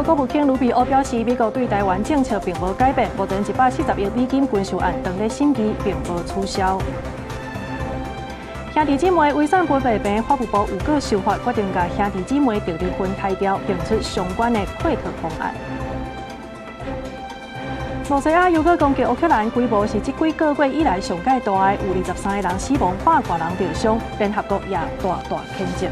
國國務卿盧比歐表示，美國對台灣政策並無改變，目前140億美金軍售案當咧審議，並無取消。兄弟姊妹遺產分配病，法務部有過修法，決定共兄弟姊妹獨立分開掉，定出相關的配套方案。羅西亞又閣攻擊烏克蘭，規模是這幾個月以來上蓋大的，有23個人死亡，百外人受傷，聯合國也大大譴責。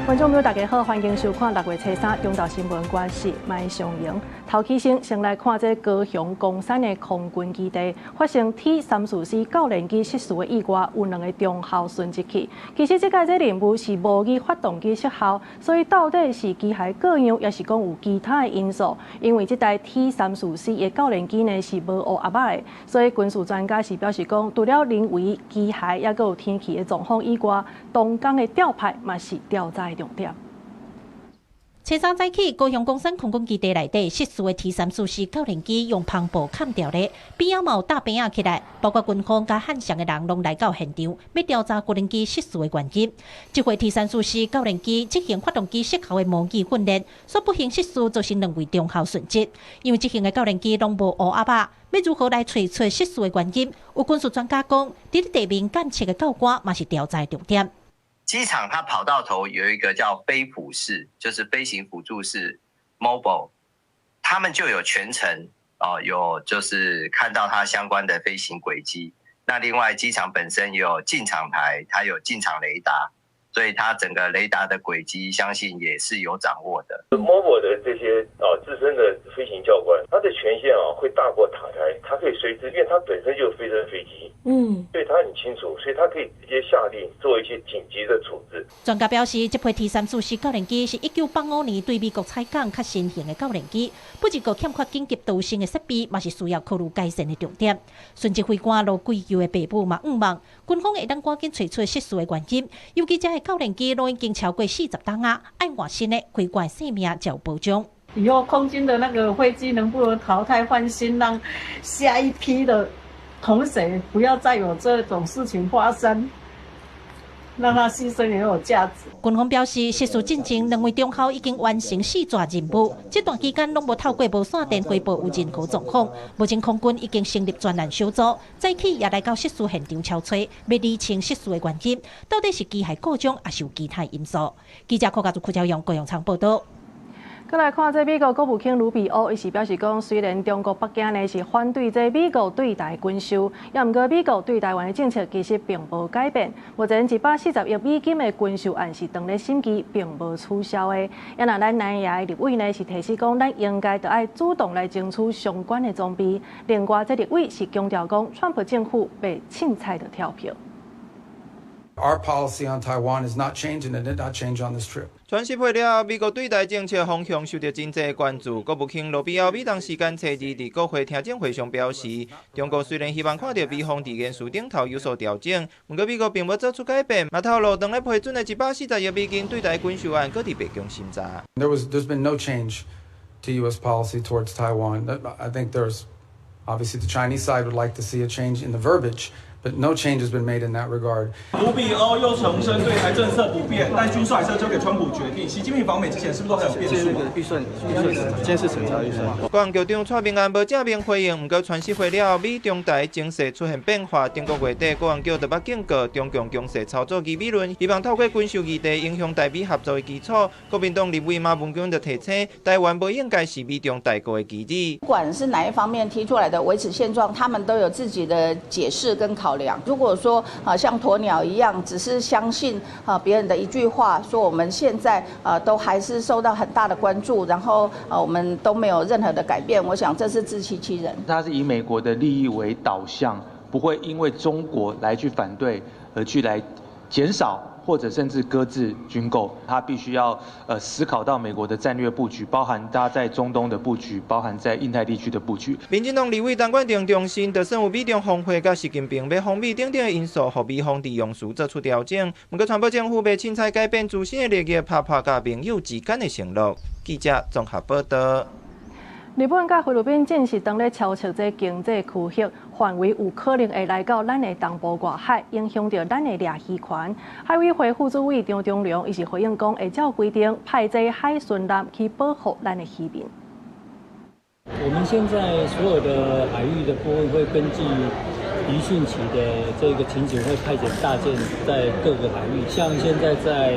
觀眾朋友，大家好，歡迎收看6月初三中晝新聞，我是麥尚瑩。頭起先，先來看這高雄岡山的空軍基地發生 T-34C 教練機失事的意外，有兩個中校殉職去。其實這擺這任務是模擬發動機失效，所以到底是機械故障，抑是講有其他的因素？因為這台 T-34C 的教練機呢是無烏鴨仔的，所以軍事專家是表示講，除了人為機械，抑閣有天氣的狀況以外，同工的調派嘛是調查的重點。初三早起，高雄岡山空軍基地內底失事的 T-34C 教練機用帆布崁著咧，邊仔嘛有搭棚仔起來，包括軍方佮漢翔的人攏來到現場，欲調查無人機失事的原因。這回 T-34C 教練機執行發動機失效的模擬訓練，煞不幸失事，造成兩位中校殉職。因為這型的教練機攏無烏鴨仔，欲如何來揣出失事的原因？有軍事專家講，佇咧地面監測的教官嘛是調查的重點。機場它跑道頭有一個叫飛輔室，就是飛行輔助室 mobile，他們就有全程哦，有就是看到它相關的飛行軌跡。那另外機場本身有進場台，它有進場雷達，所以它整個雷達的軌跡，相信也是有掌握的。 mobile 的這些啊資深的飛行教官，他的權限啊會大過塔台，他可以隨時，因為他本身就是飛升飛機，對他很清楚，所以他可以直接下令做一些緊急的處置。專家表示，這批 T-34C 教練機是1985年對美國採購較新型的教練機，不過欠缺緊急逃生的設備，嘛是需要考慮改善的重點。殉職飛官羅貴佑的爸母嘛向望，軍方會當趕緊揣出失事的原因，尤其這个教練機攏已經超過40冬仔，愛換新的，飛官性命才有保障。以後空軍的那個飛機能不能淘汰換新，讓下一批的同學不要再有這種事情發生，讓他犧牲也有價值。軍方表示，失事進前兩位中校已經完成四逝任務，這段期間攏無透過無線電回報有任何狀況。目前空軍已經成立專案小組，早起也來到失事現場搜查，欲釐清失事的原因，到底是機械故障，抑是有其他因素？記者柯家祖、柯昭陽、高永昌報道。閣來看這美國國務卿盧比歐，伊是表示講，雖然中國北京呢是反對這美國對台軍售，抑毋過美國對台灣的政策其實並無改變。目前140億美金的軍售案是當咧審議，並無取消的。抑若咱南亞的立委呢是提示講，咱應該著愛主動來爭取相關的裝備。另外，這立委是強調講，川普政府袂凊彩就跳票。 Our policy on Taiwan is not changing and did not change on this trip. 川習會了，美國對台政策方向受到真濟關注。國務卿盧比歐美東時間初二佇國會聽證會上表示，中國雖然希望看著美方佇言辭頂頭有所調整，毋過美國並無做出改變，嘛透露當咧批准的140億美金對台軍售案，閣佇白宮審查。 There's been no change to U.S. policy towards Taiwan. I think there's obviously the Chinese side would like to see a change in the verbiage. But no change has been made in that regard. 盧比歐又重申對台政策不變，但軍售還是要交給川普決定。習近平訪美之前是不是都還有變數？預算，預算，監視審查預算。國安局長蔡明安無正面回應，毋過川習會了，美中台情勢出現變化，頂個月底國安局就捌警告中共強勢操作疑美論，希望透過軍售議題影響台美合作的基礎。國民黨立委馬文君就提醒，台灣無應該是美中大國的棋子。不管是哪一方面提出來的維持現狀，他們都有自己的解釋跟考量。如果說啊，像鴕鳥一樣，只是相信啊別人的一句話，說我們現在啊都還是受到很大的關注，然後啊我們都沒有任何的改變，我想這是自欺欺人。他是以美國的利益為導向，不會因為中國來去反對而去來減少或者甚至擱置軍購。他必須要思考到美國的戰略布局，包含他在中東的布局，包含在印太地區的布局。民進黨立委陳建仁重申，就算有美中峰會佮習近平欲訪美等等的因素，予美方佇用詞做出調整。毋過，川普政府袂凊彩改變自身的利益，拍破佮盟友之間的承諾。記者綜合報道。日本佮菲律賓正是當咧敲測這經濟區域範圍，有可能會來到咱的東部外海，影響著咱的掠魚權。海委會副主委張忠良伊是回應講，會照規定派這海巡艦去保護咱的漁民。我們現在所有的海域的部分會根據漁汛期的這個情形，會派遣大艦在各個海域，像現在在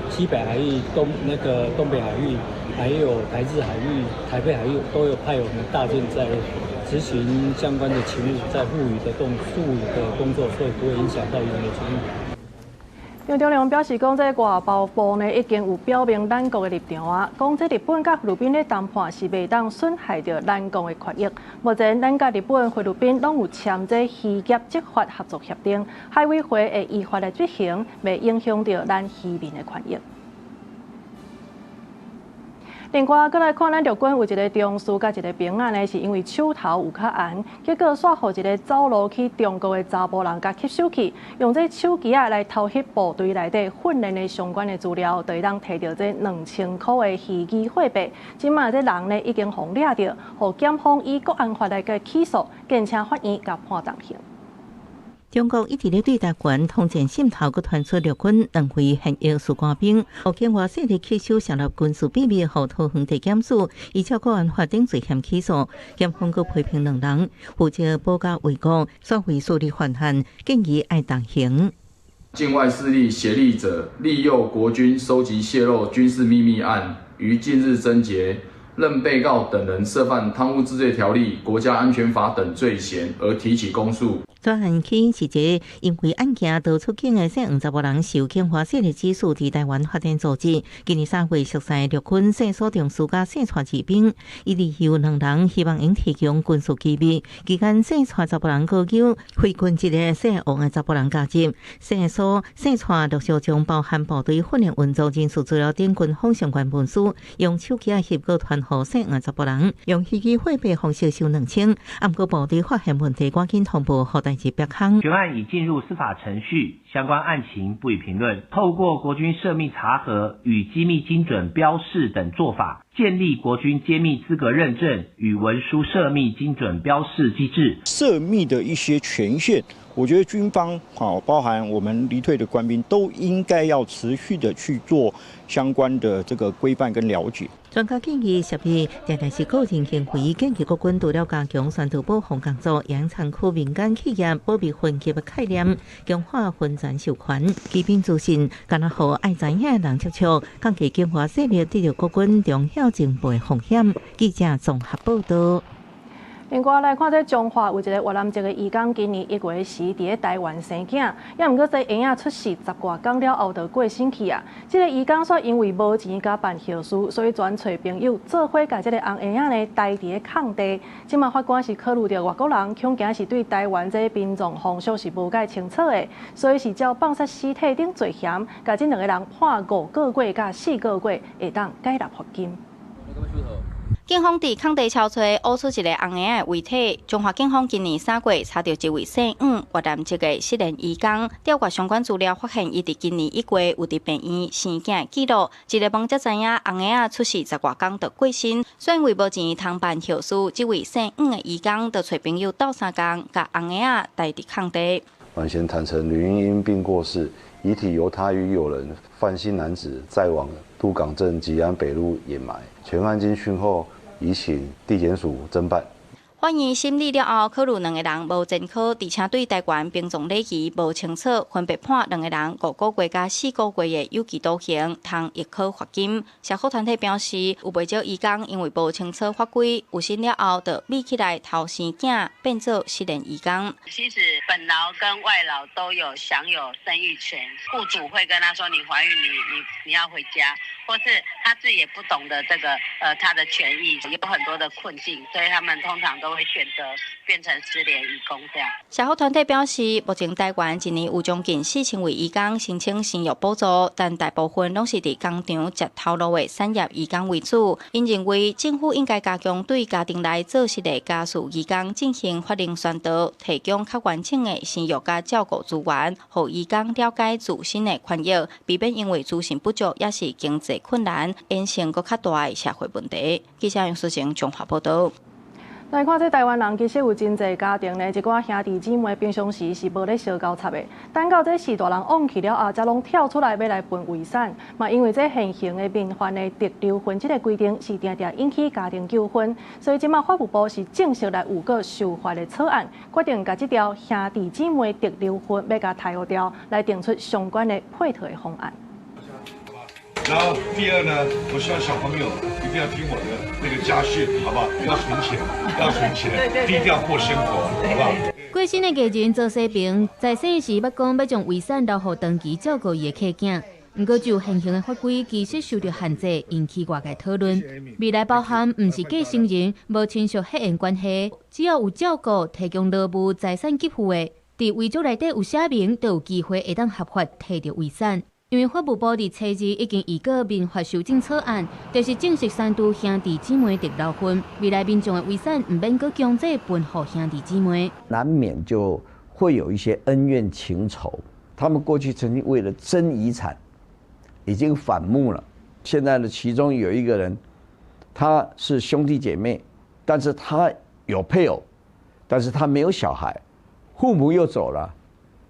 西北海域、東那個東北海域，還有台日海域、台北海域，都有派我們大艦在執行相關的勤務，在護漁的動護漁的工作，所以不會影響到漁民的權益。張忠良表示，講這外交部呢已經有表明咱國的立場啊，講這日本佮菲律賓的談判是袂當損害著咱國的權益。目前，咱佮日本、菲律賓攏有簽這漁業執法合作協定，海委會會依法來執行，袂影響著咱漁民的權益。另外，閣來看咱陸軍有一个中士佮一个兵仔呢，是因為手頭有較絚，結果煞予一个走路去中國的查埔人共吸收去，用這手機仔來偷翕部隊內底訓練的相關的資料，就會當提著這2000箍的虛擬貨幣。這馬這人呢已經予掠著，予檢方以國安法來共起訴，建請法院共判重刑。中國一直咧對台灣通姦滲透，閣傳出陸軍兩位現役士官兵，予境外勢力吸收洩露軍事秘密，予桃園地檢署依照國安法等罪嫌起訴，檢方閣批評兩人負責保家衛國，煞為私利犯案，建議愛重刑。境外勢力協力者利誘國軍收集洩露軍事秘密案，於近日偵結，認被告等人涉犯貪污治罪條例、國家安全法等罪嫌而提起公訴。專案起因是一个因為案件逃出境的姓黃查埔人受境外勢力指使，佇台灣發展組織。今年3月熟似陸軍姓蘇中士佮姓蔡士兵，伊利誘兩人希望𪜶提供軍事機密。期間姓蔡查埔人要求非軍籍的姓王的查埔人加入，姓蘇、姓蔡陸續將包含部隊訓練運作人事資料等軍方相關文書，用手機仔翕閣傳予姓黃查埔人，用虛擬貨幣方式收2000。啊，毋過部隊發現問題，趕緊通報予代誌別空。全案已進入司法程序，相關案情不予評論。透過國軍涉密查核與機密精準標示等做法，建立國軍揭密資格認證與文書涉密精準標示機制。涉密的一些權限，我覺得軍方啊，包含我們離退的官兵，都應該要持續的去做相關的這個規範跟了解。專家建議，設備定定是個人行為，建議國軍除了加強宣導保防工作，也參考民間企業保密分級的概念，強化分層授權，基本資訊，敢若予愛知影的人接觸，降低境外勢力得著國軍重要情報的風險。記者綜合報道。另外來看，這彰化有一个越南籍的移工，今年1月時佇咧台灣生囝，也毋過這嬰仔出世十外工了後就過身去啊。這个移工煞因為無錢共辦後事，所以轉揣朋友做伙共這个紅嬰仔呢待佇咧空地。這馬法官是考慮著外國人恐驚是對台灣這殯葬風俗是無蓋清楚的，所以是照放殺屍體等罪嫌，共這兩个人判5個月佮4個月，會當解納罰金。警方佇空地搜揣，挖出一个紅嬰仔的遺體。彰化警方今年3月查著一位姓黃越南籍的失聯移工，調閱相關資料，發現伊佇今年1月有佇病院生囝的記錄。一个問才知影，紅嬰仔出世十外工就過身，所以因為無錢通辦後事，這位姓黃的移工就揣朋友鬥相共，共紅嬰仔待佇空地。阮先坦承，女嬰因病過世，遺體由他與友人范姓男子載往鹿港鎮吉安北路掩埋。全案經訊後，移請地檢署偵辦。法院審理了後，考慮兩个人無前科，而且對台灣殯葬禮儀無清楚，分別判兩个人5個月佮4個月的有期徒刑，通易科罰金。社福團體表示，有袂少移工因為無清楚法規，有身了後就秘起來偷生囝，變做失聯移工。其實本勞跟外勞都有享有生育權，雇主會跟他說：你懷孕，你要回家，或是他自己也不懂得這個他的權益，有很多的困境，所以他們通常都都會選擇變成失聯移工這樣。社福團體表示，目前台灣一年有將近4000位移工申請生育補助，但大部分攏是佇工廠食頭路的產業移工為主。𪜶認為政府應該加強對家庭內做事的家事移工進行法令宣導，提供較完整的生育佮照顧資源，予移工了解自身的權益，避免因為資訊不足抑是經濟困難，衍生閣較大的社會問題。記者楊淑晴綜合報導。來看這台灣人其實有真濟家庭呢，一寡兄弟姊妹平常時是無咧相交插的，等到這序大人往去了後，才攏跳出來欲來分遺產。嘛，因為這現行的民法的特留分這个規定是定定引起家庭糾紛，所以這馬法務部是正式來預告修法的草案，決定共這條兄弟姊妹特留分欲共剔掉，來定出相關的配套的方案。然後第二呢，我希望小朋友一定要聽我的那個家訓，好不好？要存錢，要存錢，低調過生活，好不好？過身的藝人鄒世平，在生時捌講欲將遺產留予長期照顧伊的契囝，毋過就現行的法規其實受著限制，引起外界討論。未來包含毋是繼承人、無親屬血緣關係，只要有照顧、提供勞務、財產給付的，佇遺囑內底有寫明，就有機會會當合法提著遺產。因為法務部佇初二已經預告民法修正草案，就是正式刪除兄弟姊妹特留分，未來民眾的遺產毋免閣強制分予兄弟姊妹。難免就會有一些恩怨情仇。他們過去曾經為了爭遺產，已經反目了。現在呢，其中有一個人，他是兄弟姐妹，但是他有配偶，但是他沒有小孩，父母又走了，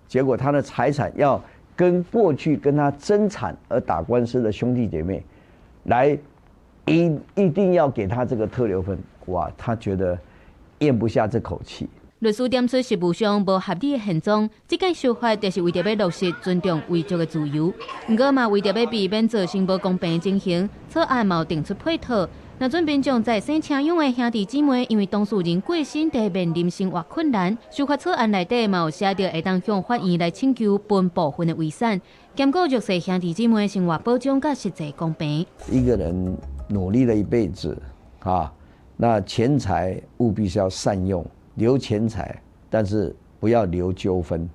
結果他的財產要跟過去跟他爭產而打官司的兄弟姐妹，來一定要給他這個特留分，哇，他覺得咽不下這口氣。律師點出實務上無合理的現狀，這屆修法就是為著欲落實尊重遺囑的自由，毋過嘛為著欲避免造成無公平的情形，草案嘛有定出配套。若準民眾在生請養的兄弟姊妹，因為當事人過身，佇面臨生活困難，修法草案內底嘛有寫著會當向法院來請求分部分的遺產，兼顧弱勢兄弟姊妹生活保障佮實際公平。一個人努力了一輩子，啊，那錢財務必是要善用，留錢財，但是不要留糾紛。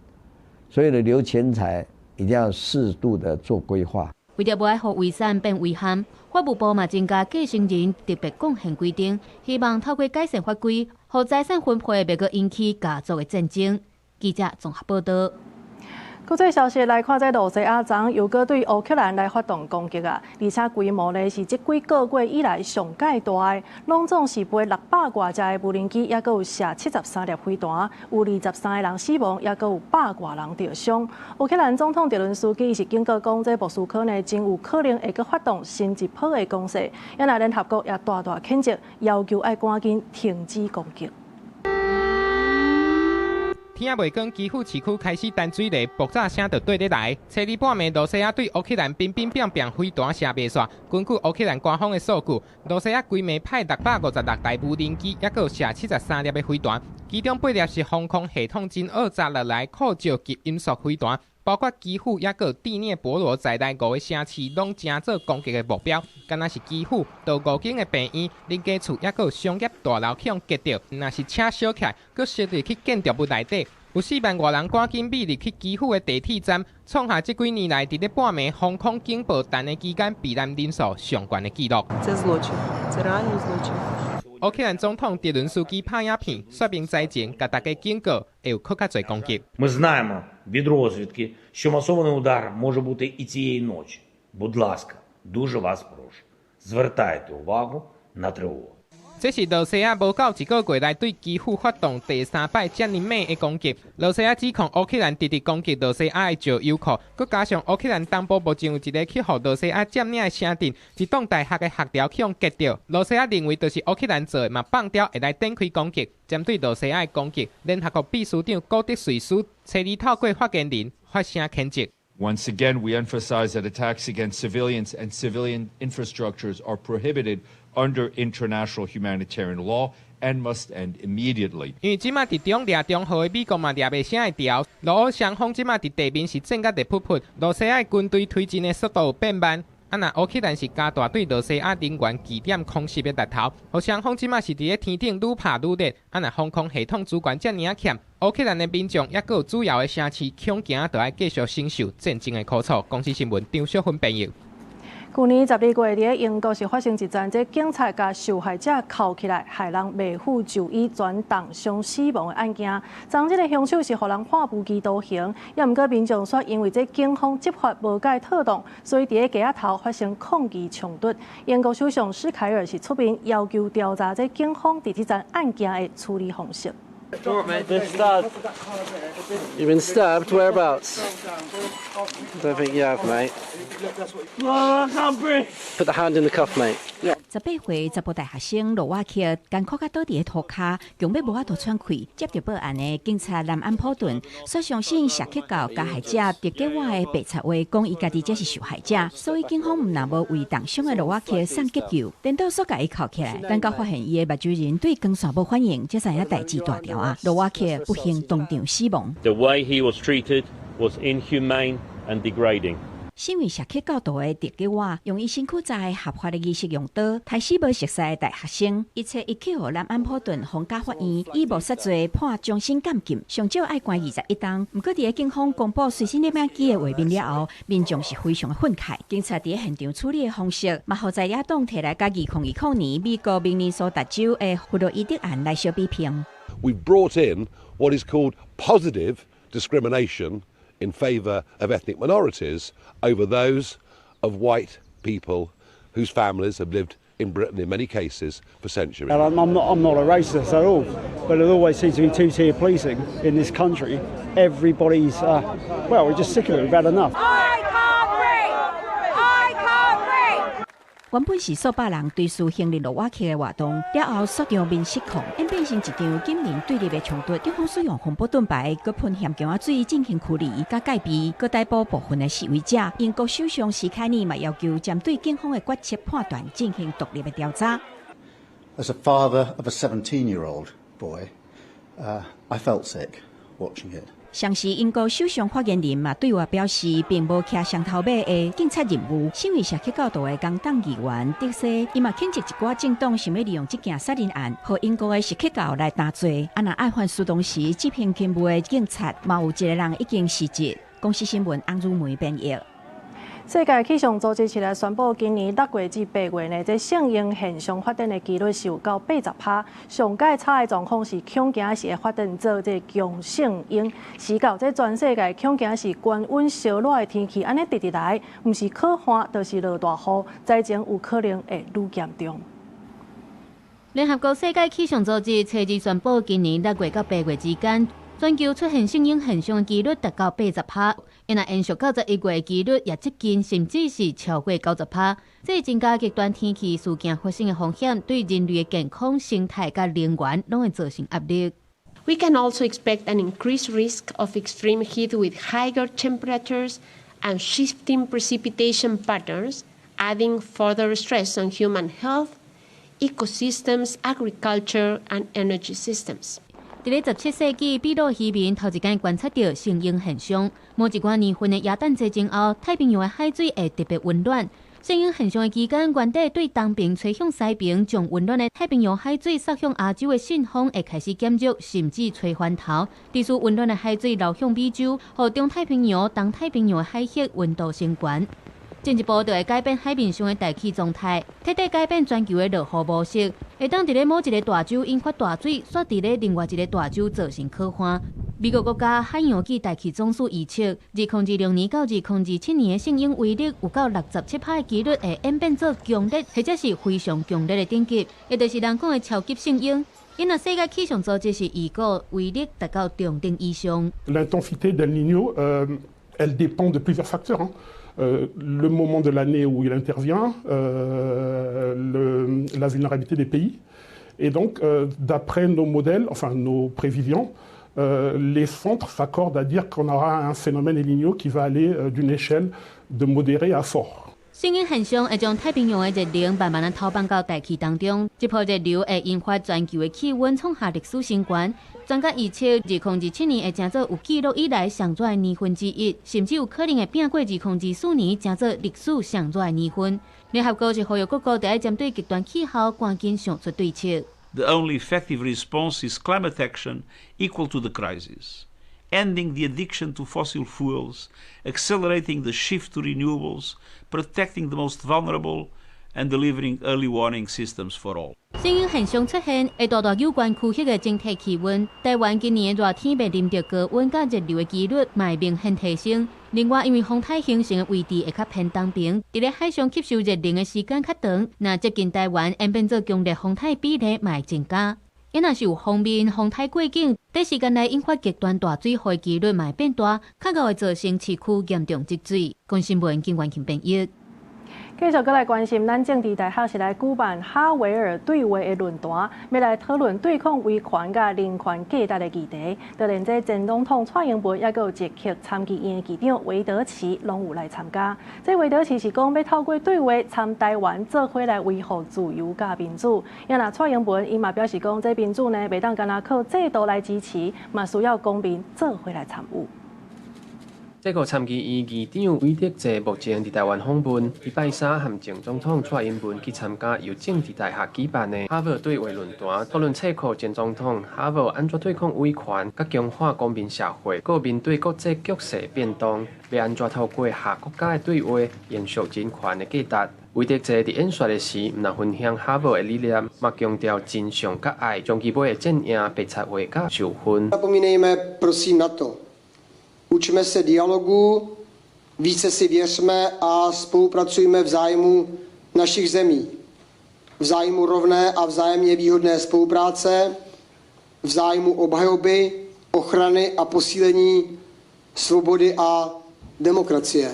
所以呢，留錢財一定要適度的做規劃。為著無愛予遺產變遺憾，法務部嘛增加繼承人特別貢獻規定，希望透過改善法規，予財產分配袂閣引起家族的戰爭。記者綜合報導。國際消息來看，這羅西亞昨又閣對烏克蘭來發動攻擊啊！而且規模呢是這幾個月以來上蓋大的，攏總是飛600外架的無人機，抑閣有射73粒飛彈，有23個人死亡，抑閣有百外人著傷。烏克蘭總統澤倫斯基是警告講，這莫斯科呢真有可能會閣發動新一波的攻勢。因來聯合國也大大譴責，要求愛趕緊停止攻擊。天仔未光，基輔市區開始彈水雷，爆炸聲就綴咧來。初二半暝，羅西亞對烏克蘭乒乒乓乓飛彈射袂煞。根據烏克蘭官方的數據，羅西亞規暝派656台無人機，抑閣有射73粒的飛彈，其中8粒是防空系統真惡砸落來擴照極音速飛彈，包括基輔抑閣第聶伯羅在內五個城市，攏成做攻擊的目標。敢若是基輔，就五間的病院、人家厝，抑閣有商業大樓去予擊著，若是車燒起來，閣燒入去建築物內底。有4萬外人趕緊避入去基輔的地鐵站，創下這幾年來佇咧半暝防空警報彈的期間避難人數上懸的紀錄。烏克蘭總統澤倫斯基拍影片說明災情，共大家警告會有閣較濟攻擊。 Ми знаємо від розвідки, що масований удар може бути і цієї ночі. Будь ласка, дуже вас прошу, звертайте увагу на тривогу. 這是羅西亞無夠一個月來對基輔發動第三擺遮爾猛的攻擊。羅西亞指控烏克蘭直直攻擊羅西亞的石油庫，閣加上烏克蘭東部目前有一个去予羅西亞佔領的城鎮，一棟大學的學寮去予擊著。羅西亞認為就是烏克蘭做的，嘛放刁會來展開攻擊。針對羅西亞的攻擊，聯合國秘書長古特瑞斯初二透過發言人發聲譴責。 Once again, we emphasize that attacks against civilians and civilian infrastructures are prohibited under international humanitarian law and must end immediately. 因為這馬佇中掠中號的美國嘛掠袂啥會牢，羅烏雙方這馬佇地面是戰甲熱噗噗，羅西亞的軍隊推進的速度有變慢。啊，若烏克蘭是加大對羅西亞能源據點空襲的力頭，予雙方這馬是佇咧天頂愈拍愈熱。啊，若防空系統資源遮爾仔欠，烏克蘭的民眾抑閣有主要的城市恐驚，著愛繼續承受戰爭的苦楚。公視新聞張淑芬編譯。舊年12月，佇咧英國是發生一樁這警察共受害者銬起來，害人袂赴就醫，轉重傷死亡的案件。昨日的兇手是予人判無期徒刑，也毋過民眾煞因為這警方執法無蓋妥當，所以佇咧街仔頭發生抗議衝突。英國首相施凱爾是出面要求調查這警方佇這樁案件的處理方式。 You've been stabbed. Whereabouts? Don't think you have, mate. I can't breathe. Put the hand in the cuff, mate. 18歲查埔大學生羅瓦克艱苦甲倒佇咧塗跤，強欲無法度喘氣。接著報案的警察南安普頓，煞相信錫克教加害者德吉瓦的白賊話，講伊家己才是受害者，所以警方毋但無為重傷的羅瓦克送急救，顛倒煞共伊銬起來。等到發現伊的目睭仁對光線無反應，才知影代誌大條啊！羅瓦克不幸當場死亡。 The way he was treated was inhumane and degrading. 身為錫克教徒的德吉瓦，用伊身軀在合法的儀式用刀，刣死無熟似的大學生，一切一去予南安普頓皇家法院以謀殺罪判終身監禁，上少愛關21冬。毋過，佇咧警方公布隨身攝影機的畫面了後，民眾是非常的憤慨。警察佇咧現場處理的方式，嘛予在野黨提來佮2020年美國明尼蘇達州的弗洛伊德案來相比評。 We've brought in what is called positive discrimination in favour of ethnic minorities over those of white people whose families have lived in Britain in many cases for centuries. And I'm not a racist at all, but it always seems to be two-tier policing in this country. Everybody's, well, we're just sick of it. We've had enough. I can't breathe! I can't breathe! 原本是數百人追思亨利羅瓦克的活動，了後煞場面失控，演變成一場警民對立的衝突。警方使用防暴盾牌，閣噴嫌強仔水進行驅離，佮戒備，閣逮捕部分的示威者。英國首相施凱爾嘛要求針對警方的決策判斷進行獨立的調查。 As a father of a 17-year-old boy, I felt sick watching it. 同時，英國首相發言人嘛對外表示，並無騎雙頭馬的警察任務。身為錫克教徒的工黨議員德西，伊嘛譴責一寡政黨想欲利用這件殺人案，予英國的錫克教來擔罪。啊，若愛犯事當時執行勤務的警察，嘛有一個人已經辭職。公視新聞翁如梅編譯。世界氣象組織來宣布，今年6月至8月呢，這聖嬰現象發展的幾率是有到80%。上蓋差的狀況是，恐驚是會發展做這強聖嬰。時到這全世界恐驚是高溫燒熱的天氣，按呢直直來，毋是洘旱，就是落大雨，災情有可能會愈嚴重。聯合國世界氣象組織初二宣布，今年6月到8月之間，全球出現聖嬰現象的幾率達到80%，若延續到11月，幾率也接近，甚至是超過90%。這增加極端天氣事件發生的風險，對人類的健康、生態佮能源攏會造成壓力。 We can also expect an increased risk of extreme heat with higher temperatures and shifting precipitation patterns, adding further stress on human health, ecosystems, agriculture, and energy systems. 佇咧17世紀，秘魯漁民頭一擺觀察著聖嬰現象。某一寡年份的耶誕節前後，太平洋的海水會特別溫暖。聖嬰現象的期間，原底對東爿吹向西爿，將溫暖的太平洋海水送向亞洲的信風會開始減弱，甚至吹翻頭，致使溫暖的海水流向美洲，予中太平洋、東太平洋的海域溫度升懸。進一步就會改變海面上的大氣狀態，徹底改變全球的落雨模式。會當佇咧某一個大洲引發大水，煞佇咧另外一個大洲造成洘旱。美國國家海洋暨大氣總署預測，2026年到2027年的聖嬰威力有到67%的幾率會演變做強烈或者是非常強烈的等級，也就是人講的超級聖嬰。因為世界氣象組織是預估威力達到中等以上。 L'intensité d'El Niño, elle dépend de plusieurs facteurs, hein. Le moment de l'année où il intervient, la vulnérabilité des pays. Et donc, d'après nos modèles, enfin nos prévisions, les centres s'accordent à dire qu'on aura un phénomène El Niño qui va aller d'une échelle de modéré à fort. 聖嬰現象會將太平洋的熱能慢慢仔偷放到大氣當中，這波熱流會引發全球的氣溫創下歷史新高。專家預測，2027年會成做有記錄以來上熱的年份之一，甚至有可能會拚過2024年，成做歷史上熱的年份。聯合國是呼籲各國得愛針對極端氣候，趕緊想出對策。 The only effective response is climate action equal to the crisis, ending the addiction to fossil fuels, accelerating the shift to renewables, protecting the most vulnerable, and delivering early warning systems for all. 聖嬰現象出現，會大大有關區域的整體氣溫。台灣今年的熱天面臨著高溫佮熱流的幾率，嘛會明顯提升。另外，因為風颱形成的位置會較偏東邊，佇咧海上吸收熱能的時間較長，若接近台灣，演變做強烈風颱比例嘛會增加。伊若是有鋒面風颱過境，短時間內引發極端大水禍的幾率嘛會變大，較會造成市區嚴重積水。公視新聞金元慶編譯。繼續閣來關心，咱政治大學是來舉辦哈維爾對話的論壇，欲來討論對抗威權佮人權價值的議題。就連這前總統蔡英文，抑閣有捷克參議院的議長維德奇，攏有來參加。這維德奇是講欲透過對話參台灣做伙來維護自由佮民主。啊若蔡英文伊嘛表示講，這民主呢，袂當干焦靠制度來支持，嘛需要公民做伙來參與。捷克參議院議長韋德濟目前佇台灣訪問，禮拜三和前總統蔡英文去參加由政治大學舉辦的哈維爾對話論壇，討論捷克前總統哈維爾按怎對抗威權、佮強化公民社會，閣面對國際局勢變動，欲按怎透過跨國家的對話，延續人權的價值。韋德濟佇演說的時，毋但分享哈維爾的理念，嘛強調真相佮愛，終其尾會戰贏白賊話佮仇恨。 Nezapomínejme prosím na to. Učme se dialogu, více si věřme a spolupracujme v zájmu našich zemí. V zájmu rovné a vzájemně výhodné spolupráce, v zájmu obhajoby, ochrany a posílení svobody a demokracie.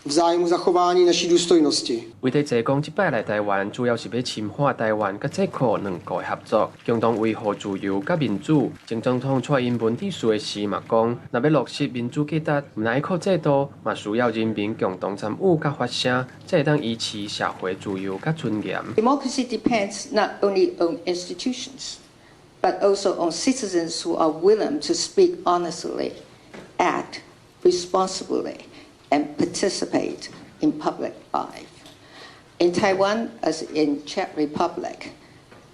V zájmu zachování naší důstojnosti. 韋德濟講，這擺來台灣主要是欲深化台灣佮捷克兩國的合作，共同維護自由佮民主。前總統蔡英文致辭的時嘛講，若欲落實民主價值，毋但愛靠制度，嘛需要人民共同參與佮發聲，才會當維持社會自由佮尊嚴。 Democracy depends not only on institutions, but also on citizens who are willing to speak honestly, act responsibly, and participate in public life. In Taiwan, as in Czech Republic,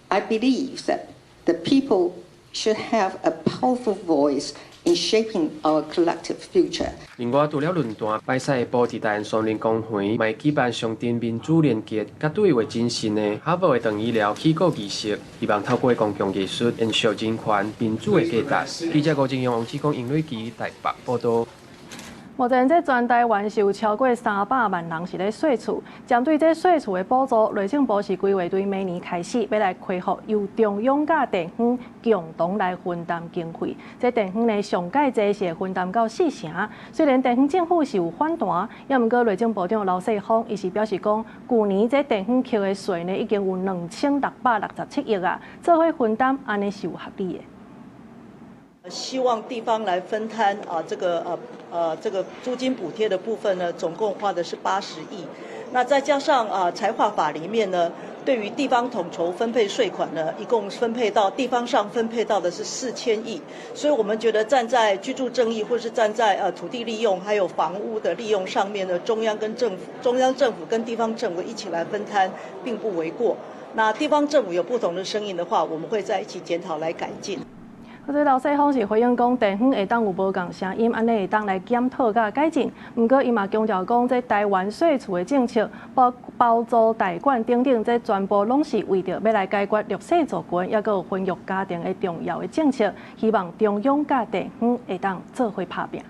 I believe that the people should have a powerful voice in shaping our collective future. 另外，除了論壇，拜四下晡佇大安松林公園，嘛會舉辦象徵民主連結佮對話精神的哈維爾長醫療起鼓儀式，希望透過公共藝術延續人權民主的價值。記者郭正陽、王志剛、殷瑞琪台北報道。目前，這全台灣是有超過300萬人是咧稅厝。針對這稅厝的補助，內政部是規劃對明年開始，欲來恢復由中央佮地方共同來分擔經費。這地方呢，上蓋濟是會分擔到四成。雖然地方政府是有反彈，也毋過內政部長劉世鋒伊是表示講，舊年這地方扣的稅呢，已經有2667億啊，做伙分擔，按呢是有合理的。希望地方來分攤啊，這個租金補貼的部分呢，總共花的是80億。那再加上啊，財劃法裡面呢，對於地方統籌分配稅款呢，一共分配到地方上分配到的是4000億。所以我們覺得站在居住正義，或是站在土地利用還有房屋的利用上面呢，中央政府跟地方政府一起來分攤，並不為過。那地方政府有不同的聲音的話，我們會再一起檢討來改進。這劉世鋒是回應講，地方會當有無仝聲音，按呢會當來檢討佮改進。毋過，伊嘛強調講，這台灣稅厝的政策，包包租代管等等，這全部攏是為著欲來解決弱勢族群，抑閣有婚育家庭的重要的政策，希望中央佮地方會當做伙拍拚。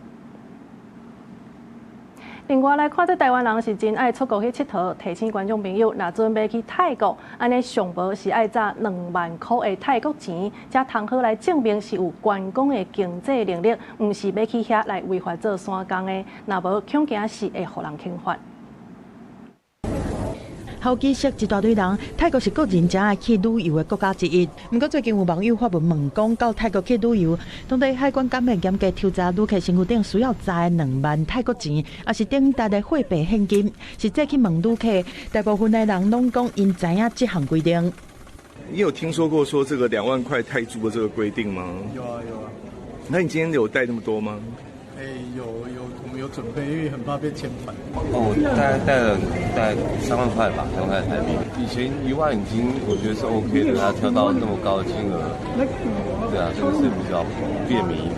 另外來看，這台灣人是真愛出國去𨑨迌，提醒觀眾朋友，若準備去泰國，按呢上無是愛紮2萬箍的泰國錢，才通好來證明是有觀光的經濟能力，毋是欲去遐來違法做散工的，若無恐驚是會予人懲罰。好幾識一大堆人，泰國是國人誠愛去旅遊的國家之一。毋過最近有網友發文問講，到泰國去旅遊，當地海關敢會嚴格抽查旅客身軀頂需要載2萬泰國錢，抑是等值的貨幣現金。實際去問旅客，大部分的人攏講𪜶知影這項規定。你有聽說過說這個2萬塊泰銖的這個規定嗎？有啊有啊。那你今天有帶那麼多嗎？欸，有有，我們有準備，因為很怕被遣返。哦，大概帶了大概3萬塊吧，3萬塊台幣。以前1萬已經我覺得是 OK 的，他跳到那麼高的金額，對啊，這個是比較便民。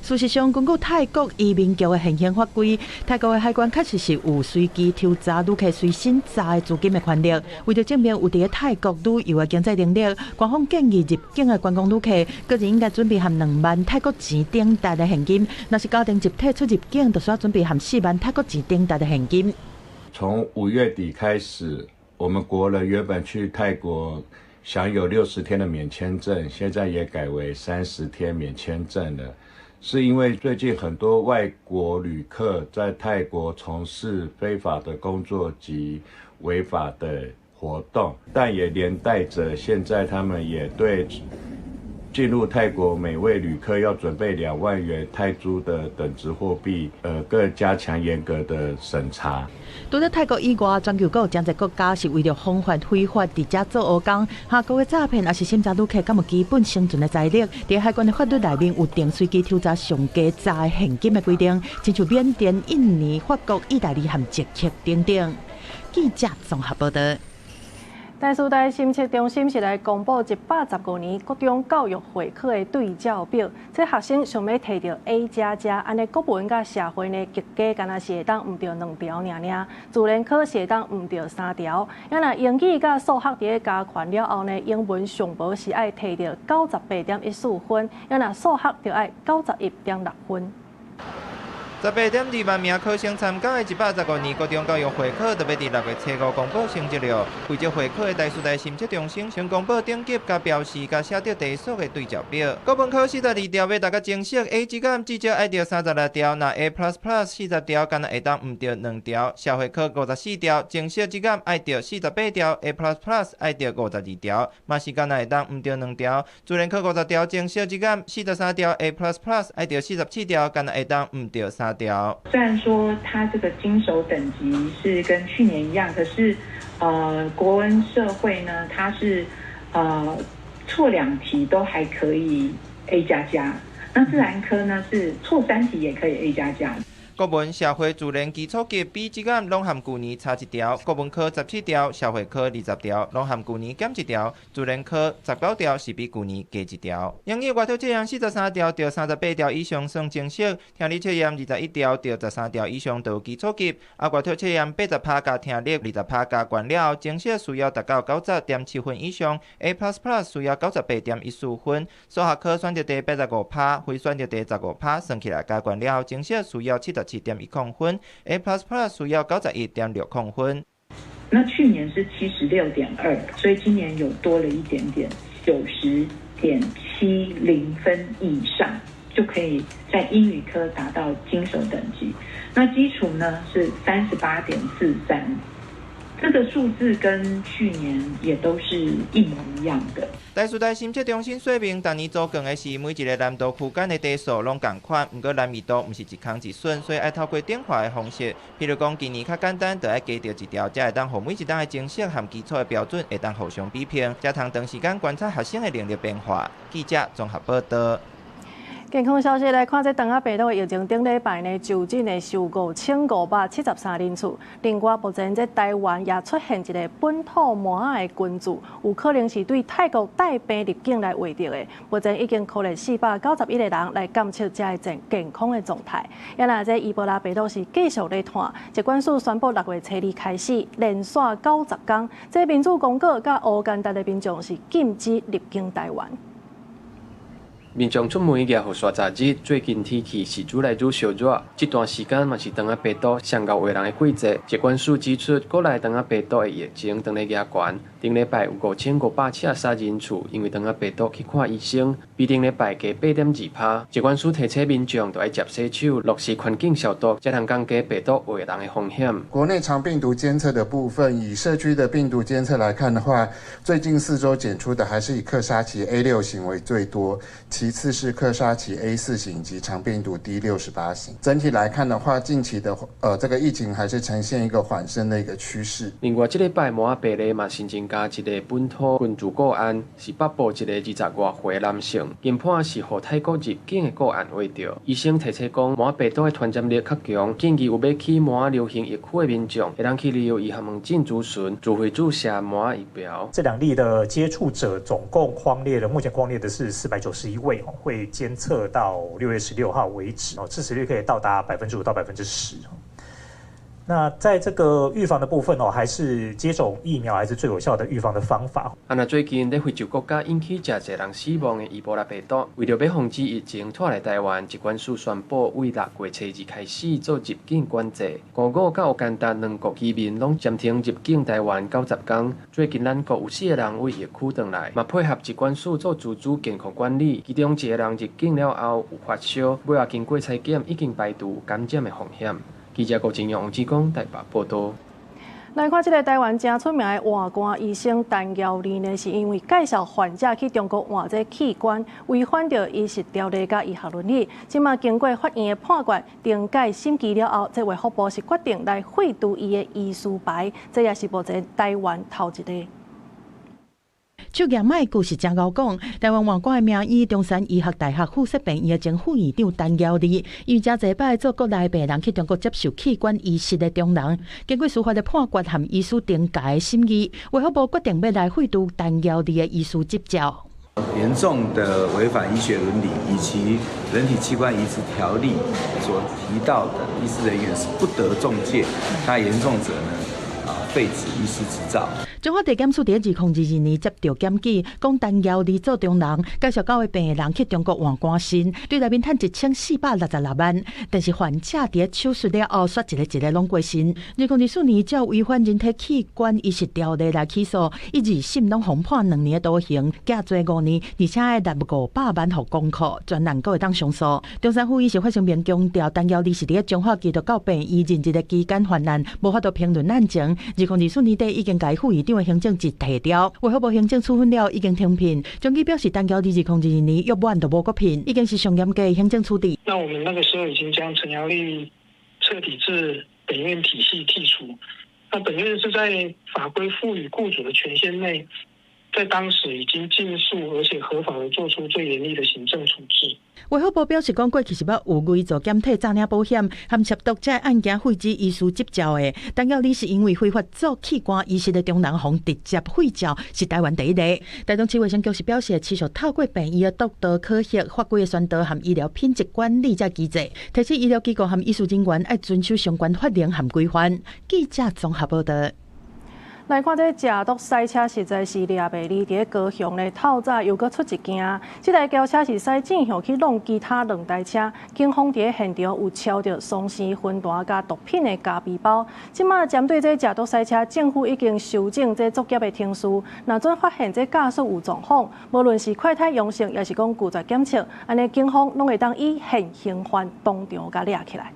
事實上，根據泰國移民局的現行法規，泰國的海關確實是有隨機抽查旅客隨身攜的資金的權力。為著證明有佇泰國旅遊的經濟能力，官方建議入境的觀光旅客，個人應該準備含2萬泰國錢等值的現金。若是家庭集體出入境，就需要準備含4萬泰國錢等值的現金。從5月底開始，我們國人原本去泰國享有60天的免簽證，現在也改為30天免簽證了。是因為最近很多外國旅客在泰國從事非法的工作及違法的活動，但也連帶着現在他們也對進入泰國每位旅客要準備2萬元泰銖的等值貨幣，更加強嚴格的審查。除了泰國以外，全球閣有誠濟國家是為著防範非法佇遮做黑工、下國的詐騙，抑是審查旅客敢有基本生存的財力。佇海關的法律內面有定隨機抽查上低攜現金的規定，親像緬甸、印尼、法國、意大利和捷克等等。記者綜合報道。台師大心測中心是來公布115年國中教育會考的對照表，這學生想欲提著 A 加加，按呢國文佮社會呢，及格敢若是會當毋著兩條爾爾，自然科是會當毋著三條。啊若英語佮數學佇咧加權了後呢，英文上無是愛提著98.14分，啊若數學就愛91.6分。18.2萬名考生參加的115年國中教育會考，就欲佇6月初5公布成績了。負責會考的台師大心測中心先公布等級、佮標示、佮寫著題數的對照表。國文科42條欲達到精色 A 級減至少愛著36條，若 A plus plus 40條，敢若會當毋著2條。社會科54條，精色級減愛著48條，A plus plus 愛著52條，嘛是敢若會當毋著2條。自然科50條，精色級減43條，A plus plus 愛著47條，敢若會當毋著3條。雖然說他這個精熟等級是跟去年一樣，可是，國文社會呢，它是錯2題都還可以 A 加加，那自然科呢是錯3題也可以 A 加加。國文、社會、自然基礎級比這個攏含舊年差1條；國文科17條，社會科20條，攏含舊年減1條；自然科19條是比舊年加1條。英語外透測驗43條著38條以上算精色，聽力測驗21條著13條以上就有基礎級。啊，外透測驗80%佮聽力20%加懸了後，精色需要達到90.7分以上，A plus plus 需要98.14分。數學科選擇題85%，非選擇題15%，算起來加懸了後，精色需要77.10分，A plus plus 需要91.60分。那去年是76.2，所以今年有多了一點點，90.70分以上就可以在英語科達到精熟等級。那基礎呢是38.43，這個數字跟去年也都是一模一樣的。台師大心測中心說明，逐年組裝的是每一个難度區間的題數攏仝款，毋過難易度毋是一空一損，所以愛透過轉化的方式。譬如講，今年較簡單，就愛加著1條，才會當予每一冬的精色和基礎的標準會當互相比拼，才通長時間觀察學生的能力變化。記者綜合報道。健康消息來看，這腸仔病毒的疫情頂禮拜呢，就診的是5573人次。另外，目前這台灣也出現一个本土麻仔的群聚，有可能是對泰國帶病入境來獲得的。目前已經確認491個人來檢測這个健康的狀態。啊若這伊波拉病毒是繼續咧傳，疾管署宣布6月初2開始連續90天，這民主剛果佮烏干達的民眾是禁止入境台灣。民眾出門舉雨傘十日，最近天氣是愈來愈燒熱，這段時間嘛是腸仔病毒上𠢕畫人的季節。疾管署指出，國內腸仔病毒的疫情當咧加懸，頂禮拜有5573人次，因為腸仔病毒去看醫生，比頂禮拜加8.2%。疾管署提醒民眾，著愛捷洗手，落實環境消毒，才通降低病毒媒人的風險。國內腸病毒監測的部分，以社區的病毒監測來看的話，最近4週檢出的還是以克沙奇 A6型為最多，其次是克沙奇 A4型及腸病毒 D68型。整體來看的話，近期的這個疫情還是呈現一個緩升的一個趨勢。另外，這禮拜麻仔病例嘛新增加一個本土根治個案，是北部一個20外歲男性，研判是予泰國入境的個案秽著。醫生提醒講，麻仔病毒的傳染力較強，建議有欲去麻仔流行疫區的民眾，會當去旅遊醫學門診諮詢，自費注射麻仔疫苗。這兩例的接觸者總共匡列了，目前匡列的是491位，會監測到6月16號為止，哦，致死率可以到達5%到10%。那在這個預防的部分哦，還是接種疫苗還是最有效的預防的方法。啊，若最近佇非洲國家引起誠濟人死亡的伊波拉病毒，為著欲防止疫情拖來台灣，疾管署宣布，對6月初二開始做入境管制。剛果佮烏干達兩國居民攏暫停入境台灣90工。最近咱國有四個人對疫區轉來，嘛配合疾管署做自主健康管理。其中一個人入境了後有發燒，尾仔經過採檢已經排除感染的風險。記者郭金陽、王志剛台北報導。來看這个台灣誠出名的換肝醫生陳堯利呢，是因為介紹患者去中國換這器官，違反著醫師條例佮醫學倫理。這馬經過法院的判決，懲戒審議了後，這衛福部是決定來廢除伊的醫師牌，這也是目前台灣頭一个。手舉麥故事誠𠢕講，台灣換肝的名醫中山醫學大學附設病院的前副院長陳堯利，因為誠濟擺做國內病人去中國接受器官移植的中人，經過司法的判決和醫師懲戒的審議，衛福部決定欲來廢除陳堯利的醫師執照。嚴重的違反醫學倫理以及人體器官移植條例所提到的醫師人員是不得中介，那嚴重者呢，啊，廢止醫師執照。中華地檢署佇2022年接著檢舉，講陳堯利做中人，介紹九个病人去中國換肝腎，對內面趁1466萬，但是患者佇手術了後，煞一个一个攏過身。2024年照違反人體器官移植條例來起訴，伊二審攏予判2年的徒刑，監坐5年，而且愛納500萬予公庫，全案閣會當上訴。中山府醫師發聲明強調，陳堯利是佇彰化基督教病院任職的期間犯案，無法度評論案情。2024年底已經共副院長的行政職提調，衛福部行政處分了，已經停聘。終於表示，陳堯利2022年約滿就無閣聘，已經是上嚴格的行政處置。那我們那個時候已經將陳堯利徹底自本院體系剔除。那本院是在法規賦予雇主的權限內，在當時已經盡速而且合法的做出最嚴厲的行政處置。衛福部表示，講過去是捌有偽造檢體詐領保險，含涉毒這案件廢止醫師執照的。陳堯利是因為非法做器官移植的中人，予直接廢照，是台灣第一個。台中市衛生局是表示，持續透過病院的督導考核、法規的宣導和醫療品質管理這機制，提醒醫療機構和醫師人員愛遵守相關法令和規範。記者綜合報導。來看這食毒賽車實在是掠袂離。佇咧高雄咧，透早又閣出一件，這台轎車是駛正向去挵其他兩台車，警方佇咧現場有抄著雙生薰彈佮毒品的咖啡包。這馬針對這食毒賽車，政府已經修正這作業的程序，若準發現這駕駛有狀況，無論是快篩陽性，抑是講拒絕檢測，按呢警方攏會當以現行犯當場共掠起來。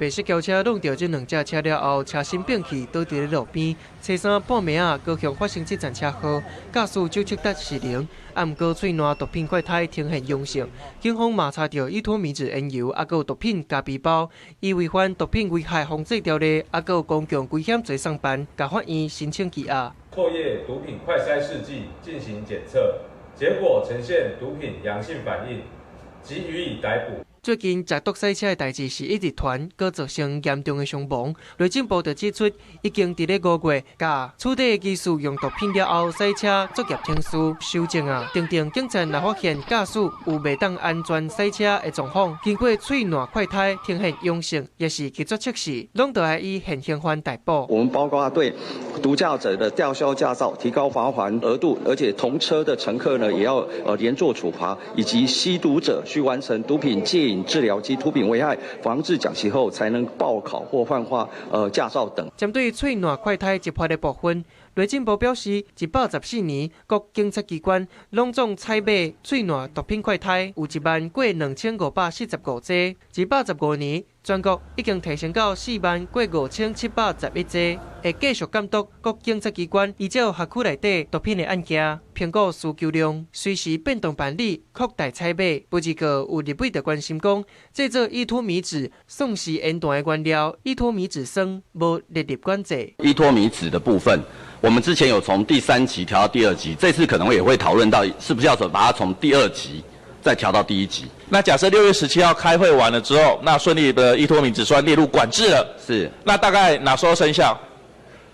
白色轎車挵著這兩隻車了後，車身變去倒佇咧路邊。初三半暝仔，高雄發生這場車禍，駕駛酒測達失靈，啊，毋過喙瀾毒品快篩呈現陽性，警方嘛查著依托咪酯煙油，啊，閣有毒品咖啡包，以違反毒品危害防制條例，啊，閣有公共危險罪送辦，共法院申請羈押。唾液毒品快篩試劑進行檢測，結果呈現毒品陽性反應，即予以逮捕。最近食毒賽車的代誌是一直傳，閣造成嚴重的傷亡。內政部就指出，已經佇咧5月，共處理的技術用毒品了後，賽車作業程序修正啊，定定警察若發現駕駛有袂當安全賽車的狀況，經過喙瀾快篩呈現陽性，抑是拒絕測試，攏著愛以現行犯逮捕。我們包括對毒駕者的吊銷駕照、提高罰鍰額度，而且同車的乘客呢，也要連坐處罰，以及吸毒者需完成毒品戒癮品治療及毒品危害防治講習後，才能報考或換發駕照等。針對喙瀾快篩執法的部分，內政部表示，114年各警察機關攏總採買喙瀾毒品快篩有1萬過2545劑，115年全國已經提升到4萬過5711劑，會繼續監督各警察機關依照轄區內底毒品的案件評估需求量，隨時變動辦理擴大採買。不過有立委就關心講，製作依托咪酯算是煙彈的原料，依托咪酯酸無列入管制。依托咪酯的部分，我們之前有從第三級調到第二級，這次可能也會討論到是不是要把它從第二級再調到第一級。那假設6月17號開會完了之後，那順利的依托咪酯酸列入管制了，是。那大概哪時候生效？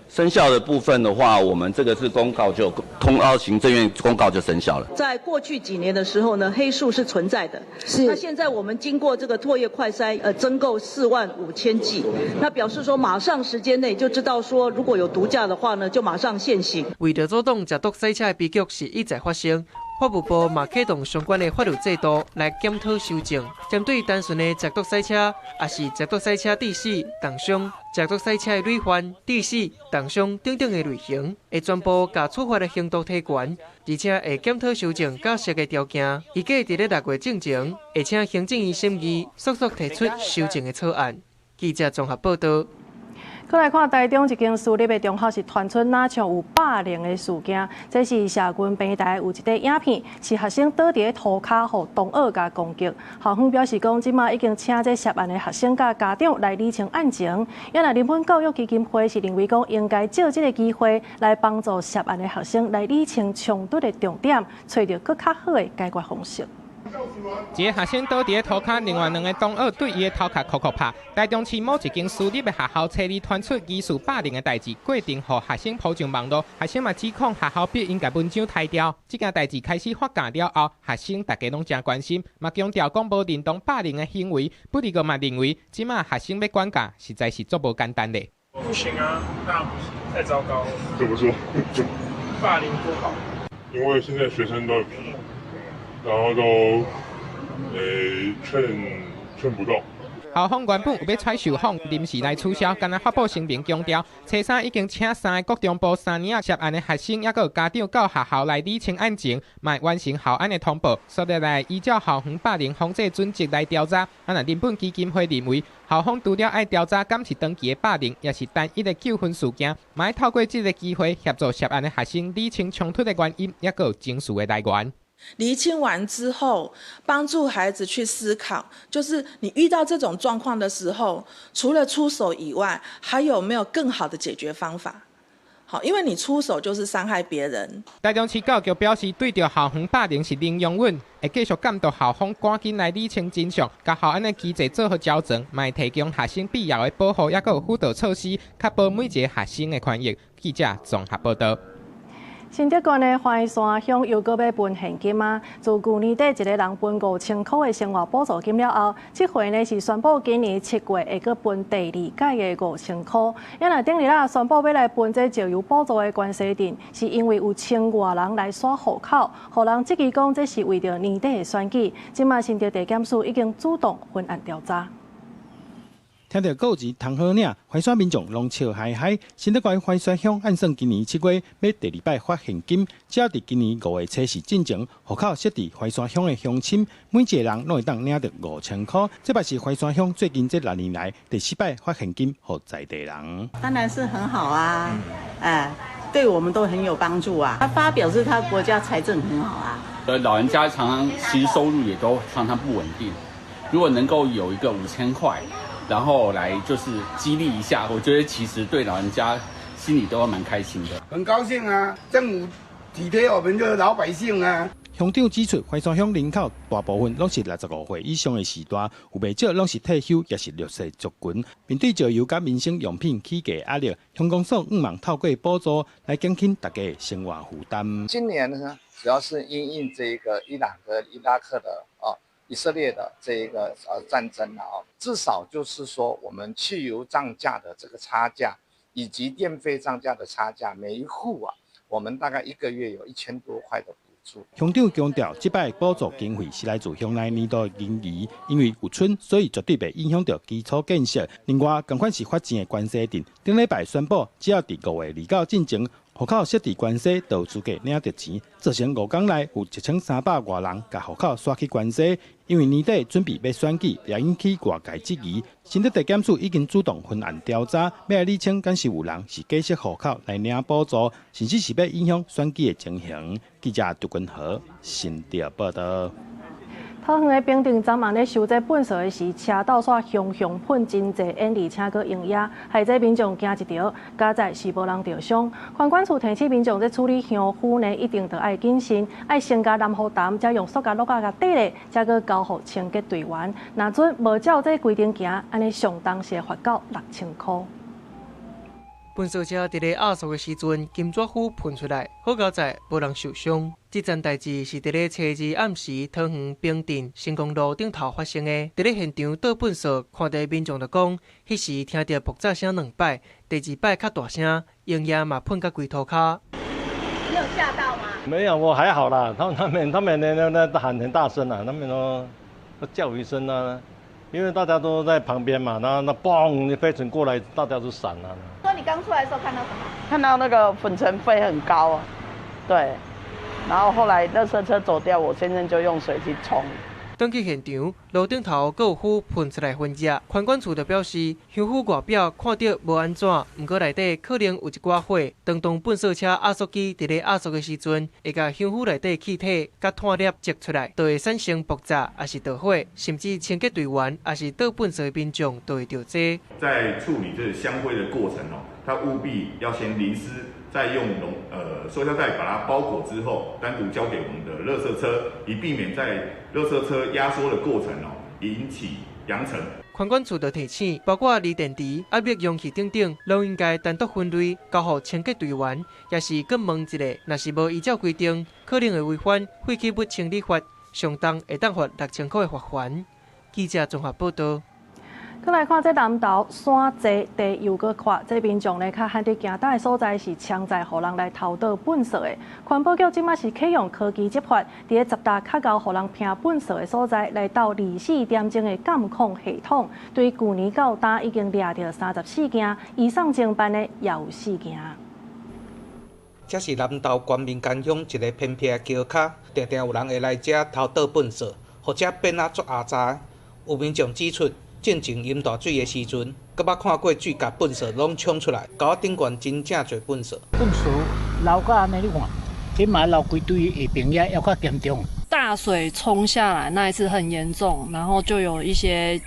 生效的部分的話，我們這個是公告就通告行政院公告就生效了。在過去幾年的時候呢，黑數是存在的。是。那現在我們經過這個唾液快篩，增購4萬5千劑，那表示說馬上時間內就知道說，如果有毒駕的話呢，就馬上現行。為著阻擋食毒賽車的悲劇是一再發生，法務部嘛啟動相關的法律制度來檢討修正，針對單純的食毒賽車，抑是食毒賽車致死、重傷、食毒賽車的累犯、致死、重傷等等的類型，會全部共處罰的刑度提懸，而且會檢討修正假釋的條件。預計佇咧6月進前，會請行政院審議，速速提出修正的草案。記者綜合報道。閣來看台中一間私立的中學是傳出若像有霸凌的事件，這是社群平台有一塊影片，是學生倒佇咧塗跤，予同學共攻擊。校方表示講，這馬已經請這涉案的學生佮家長來理清案情。也若人本教育基金會是認為講，應該藉這个機會來幫助涉案的學生來理清衝突的重點，揣著閣較好的解決方式。一个學生倒佇咧塗跤，另外兩个同學對伊的頭殼扣扣拍。台中市某一間私立的學校，初二傳出疑似霸凌的代誌，過程予學生鋪上網路，學生嘛指控學校逼𪜶共文章刣掉。這件代誌開始發酵了後，學生大家攏誠關心，嘛強調講無認同霸凌的行為。不過嘛認為，這馬學生欲管教，實在是足無簡單的。不行啊，那不行，太糟糕了。怎麼說？霸凌不好。因為現在學生都很皮，然後都勸勸不動。校方原本有欲採受訪，臨時來取消，敢若發布聲明強調，初三已經請三个國中部三年仔涉案的學生，抑閣有家長到學校來理清案情，嘛會完成校安的通報，煞落來依照校園霸凌防制準則來調查。啊，若人本基金會認為，校方除了愛調查敢是長期的霸凌，抑是單一的糾紛事件，嘛愛透過這个機會協助涉案的學生理清衝突的原因，抑閣有情緒的來源。釐清完之後，幫助孩子去思考，就是你遇到這種狀況的時候，除了出手以外，還有沒有更好的解決方法？好，因為你出手就是傷害別人。台中市教育局表示，對著校園霸凌是零容忍，會繼續監督校方趕緊來理清真相，共校安的機制做好調整，嘛會提供學生必要的保護，抑閣有輔導措施，確保每一个學生的權益。記者綜合報道。新竹縣的淮山鄉又閣欲分現金啊！自舊年底一个人分5000箍的生活補助金了後，這回呢是宣布今年7月會閣分第二屆的五千箍。也若頂日啊宣布欲來分這石油補助的關西鎮，是因為有千外人來刷戶口，予人質疑講這是為著年底的選舉。這馬新竹地檢署已經主動分案調查。聽著購錢通好領，淮山民眾攏笑嗨嗨。新竹縣淮山鄉按算今年7月欲第二擺發現金，只要佇今年5月初四進前，戶口設佇淮山鄉的鄉親，每一个人攏會當領著5000箍。這擺是淮山鄉最近這6年來第四擺發現金予在地人。當然是很好啊，哎，對我們都很有幫助啊。他發表示他國家財政很好啊。老人家常常其實收入也都常常不穩定，如果能夠有一個5000塊。然後來就是激勵一下，我覺得其實對老人家心裡都蠻開心的。很高興啊，政府體貼我們這個老百姓啊。鄉長指出，淮山鄉人口大部分攏是65歲以上的序大，有袂少攏是退休，抑是弱勢族群。面對石油佮民生用品起價壓力，鄉公所向望透過補助來減輕大家的生活負擔。今年呢，主要是因應這個伊朗和伊拉克的啊。以色列的這一個戰爭了啊，至少就是說我們汽油漲價的這個差價，以及電費漲價的差價，每一戶啊，我們大概一個月有1000多塊的補助。乡长强调，這擺補助經費是來自鄉內年度盈餘，因為有春，所以絕對袂影響著基礎建設。另外，仝款是罰錢的關西鎮，頂禮拜宣布，只要佇5月29進前，戶口設佇關西，就有資格領著錢。造成5工內有1300外人共戶口徙去關西，因為年底準備欲選舉，也引起外界質疑。新竹地檢署已經主動分案調查，欲來理清敢是有人是假設戶口來領補助，甚至是欲影響選舉的情形。記者杜君和新竹報導。桃園的平鎮昨晚咧收這糞埽的時，車鬥煞雄雄噴真濟煙，而且閣溶液，害這民眾驚一著，佳哉是無人著傷。環管處提醒民眾，這處理香灰呢，一定著愛謹慎，愛先共藍雨澹，才用塑膠橐仔共綴咧，才閣交予清潔隊員。若準無照這規定行，按呢上重是會罰到6000箍。糞埽車佇咧壓縮的時陣，金紙灰噴出來，好佳哉無人受傷。這件代誌是佇咧初二暗時，桃園平鎮成功路頂頭發生的。佇咧現場倒糞埽，看著民眾就講，彼時聽著爆炸聲兩擺，第二擺較大聲，溶液嘛噴甲規塗跤。你有嚇到嗎？沒有，我還好啦。他們那喊很大聲啊，他們都叫一聲啊，因為大家都在旁邊嘛，那嘣，飛塵過來，大家都閃了。說你剛出來的時候看到什麼？看到那個粉塵飛很高啊，對。然後後來垃圾車走掉，我先生就用水去沖。轉去現場，路頂頭閣有灰噴出來熏熱。環管處就表示，香灰外表看著無按怎，毋過內底可能有一寡火。當當糞埽車壓縮機佇咧壓縮的時陣，會共香灰內底氣體佮炭粒擠出來，就會產生爆炸，抑是著火，甚至清潔隊員，抑是倒糞埽的民眾都會著這。在處理這個香灰的過程哦，它務必要先淋濕，再用塑膠袋把它包裹之後，單獨交給我們的垃圾車，以避免在垃圾車壓縮的過程哦，引起揚塵。環管處就提醒，包括鋰電池、壓力容器等等，攏應該單獨分類，交予清潔隊員。也是閣問一下，若是無依照規定，可能會違反廢棄物清理法，上重會當罰6000箍的罰鍰。記者綜合報導。閣來看這南投山濟地又閣闊，這民眾呢較罕佇行搭的所在是槍載予人來偷倒糞埽的。環保局這馬是啟用科技執法，佇咧10搭較𠢕予人拼糞埽的所在來鬥24點鐘的監控系統，對舊年到今已經掠著34件，移送偵辦的也有4件。這是南投縣民間鄉一个偏僻的橋跤，定定有人會來遮偷倒糞埽，予遮變啊足骯髒。有民眾指出，進前淹大水的時陣，閣捌看過水共糞埽攏沖出來，溝仔頂懸真正濟糞埽。糞埽流甲按呢，你看，起碼流規堆下爿遐，猶較嚴重。大水沖下來那一次很嚴重，然後就有一些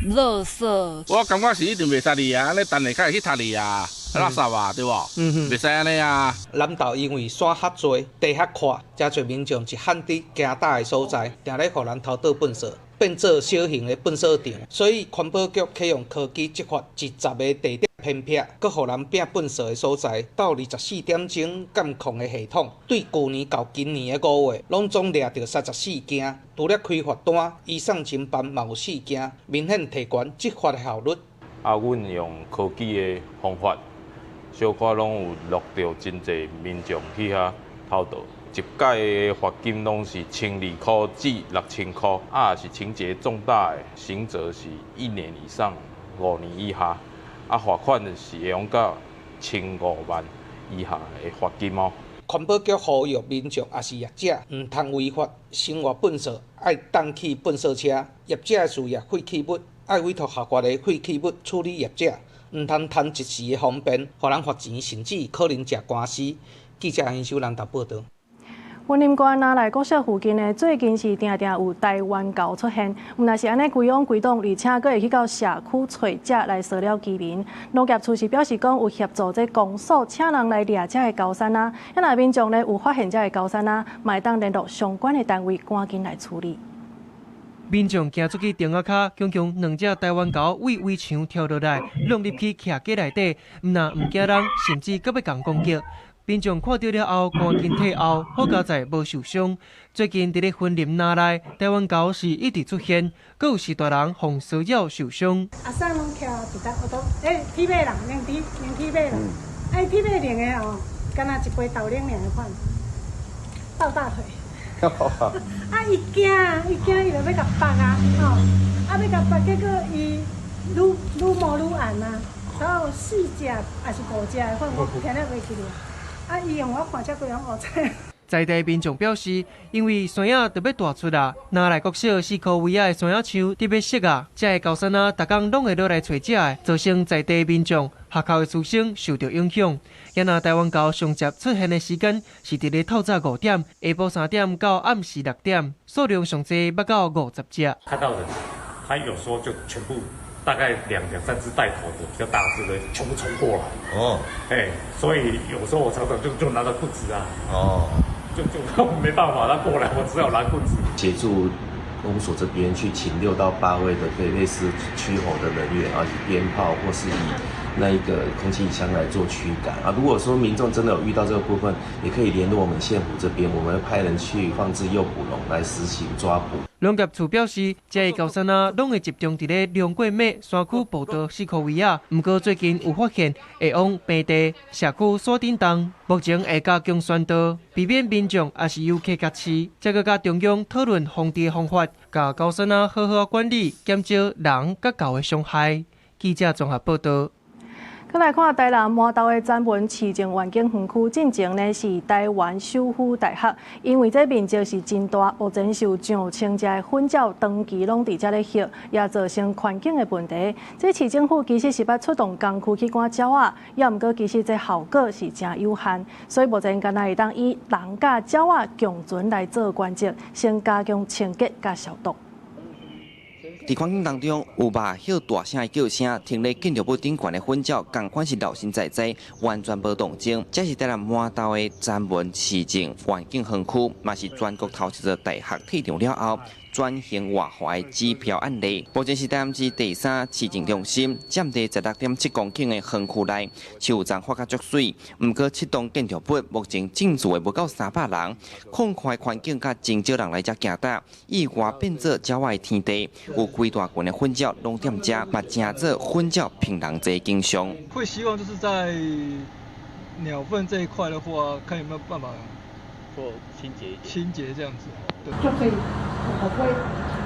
垃圾。我感覺是一定袂使哩啊，你等下較會去踢哩啊，垃圾啊，對無？袂使按呢啊。南投因為山較濟，地較闊，誠濟民眾是罕佇行搭的所在，定咧予人偷倒糞埽，變做小型的糞埽場。所以環保局啟用科技執法，佇10個地點偏僻，閣予人拚糞埽的所在，鬥24點鐘監控的系統，對舊年到今年的5月，攏總掠著34件。除了開罰單，移送偵辦嘛有4件，明顯提懸執法的效率。啊，阮用科技的方法，小可攏有錄著真濟民眾去遐偷倒。一屆的罰金攏是1200至6000箍，啊，是情節重大的，刑責是1年以上5年以下，啊，罰款是會用到1500萬以下的罰金哦。環保局呼籲民眾抑是業者，毋通違法生活糞埽，愛當去糞埽車。業者的事業廢棄物，愛委託合法的廢棄物處理業者，毋通貪一時的方便，予人罰錢，甚至可能食官司。記者尹秀蘭報導。雲林縣那麗國小附近呢，最近是定定有台灣猴出現，毋但是按呢規往規擋，而且閣會去到社區揣食來騷擾居民。農業處是表示講有協助這公所請人來掠這个猴山仔，啊若民眾呢有發現這个猴山仔，嘛會當聯絡相關的單位趕緊來處理。民眾行出去亭仔跤，強強兩隻台灣猴對圍牆跳落來，挵入去徛架內底，毋但毋驚人，甚至閣欲共攻擊。民眾看著了後，趕緊退後，好佳哉無受傷。最近佇咧雲林那麗，台灣猴是一直出現，閣有序大人予騷擾受傷。阿婶攏徛佇搭，我都欸，鐵馬人，兩鐵馬人，哎，鐵馬兩个哦，敢若一杯豆奶爾款，抱大腿。啊！伊驚，伊驚，伊就欲共縛啊，吼！啊，欲共縛，結果伊愈愈摸愈按啊，差有四隻抑是五隻，反正我聽了袂記得。啊！伊用我看才規攏烏青。在地民眾表示，因為山仔就欲大出啊，若來國小四箍圍仔的山仔樹特別熟啊，這个高山仔逐工攏會落來揣食的，造成在地民眾、學校的師生受著影響。也若台灣鷗上捷出現的時間是佇咧透早5點，下晡3點到暗時6點，數量上濟捌到50隻。看到人，他有時候就全部大概兩三隻帶頭的比較大隻的，全部衝過來。哦，哎，所以有時候我常常就拿著棍子啊。哦。就沒辦法，他過來，我只好拿棍子。協助公所這邊去請6到8位的可以類似驅猴的人員啊，以鞭炮或是以那一個空氣槍來做驅趕啊。如果說民眾真的有遇到這個部分，也可以聯絡我們縣府這邊，我們會派人去放置誘捕籠來實行抓捕。農業處表示，這个高山仔攏會集中佇咧龍過尾山區步道四箍圍仔。毋過最近有發現會往平地、社區山頂動，目前會加強宣導，避免民眾抑是遊客共飼。這閣佮中央討論防治方法，共高山仔好好管理，減少人佮猴的傷害。記者綜合報導。閣來看台南麻豆的曾文市政環境園區，進前呢是台灣首府大學，因為這面積是真大，目前是有上千隻的糞鳥長期攏佇遮咧歇，也造成環境的問題。這市政府其實是捌出動工具去趕鳥仔，也毋過其實這效果是誠有限，所以目前敢若會當以人佮鳥仔共存來做原則，先加強清潔佮消毒。佇環境當中有肉葉大聲的叫聲，停咧建築物頂懸的糞鳥，仝款是老神在在，完全無動靜。這是台南麻豆的曾文市政環境園區，嘛是全國頭一座大學退場了後轉型活化的指標案例。目前是台南市第三市政中心，佔地16.7公頃的園區內，樹叢發甲足媠。毋過七棟建築物目前進駐的無夠300人，空曠環境佮真少人來遮行踏，意外變做鳥仔的天地。有規大群的糞鳥攏踮遮，嘛成做糞鳥牝人濟景象。會希望就是在鳥糞這一塊的話，看有沒有辦法做清潔，清潔這樣子。足濟烏龜，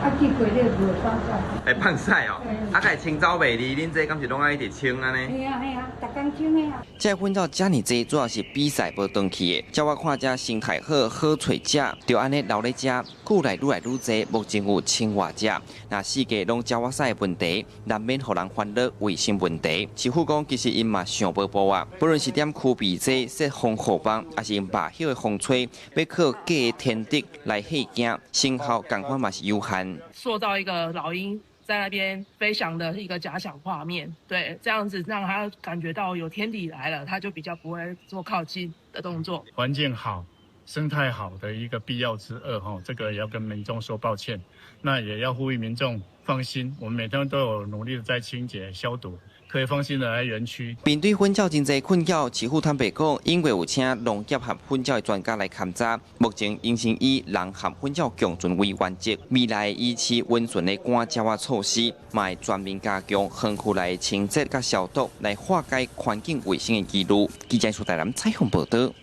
啊，寄過咧袂放屎。會放屎哦，啊，會清走袂離？恁這敢是攏愛一直清按呢？嘿啊嘿啊，逐工清的啊。這糞鳥遮爾濟，主要是比賽無轉去的。照我看，這生態好，好揣食，就按呢留咧遮，久來愈來愈濟，目前有千外隻。若四界攏鳥仔屎的問題，難免予人煩惱衛生問題。市府講，其實𪜶嘛想無步啊，不論是踮區別這設防護網，抑是用肉葉的風吹，欲靠假的天敵來嚇驚，成效仝款嘛是有限。塑造一個老鷹在那邊飛翔的一個假想畫面，對，這樣子讓他感覺到有天敵來了，他就比較不會做靠近的動作。環境好、生態好的一個必要之惡，哈，這個也要跟民眾說抱歉，那也要呼籲民眾放心，我們每天都有努力的在清潔消毒。可以放心的來園區。面對糞鳥真濟困擾，市府坦白講，因為有請農業和糞鳥的專家來勘查，目前應先以人和糞鳥共存為原則，未來維持溫順的趕鳥仔措施，嘛會全面加強園區內清潔佮消毒，來化解環境衛生的疑慮。記者蘇台南採訪報導。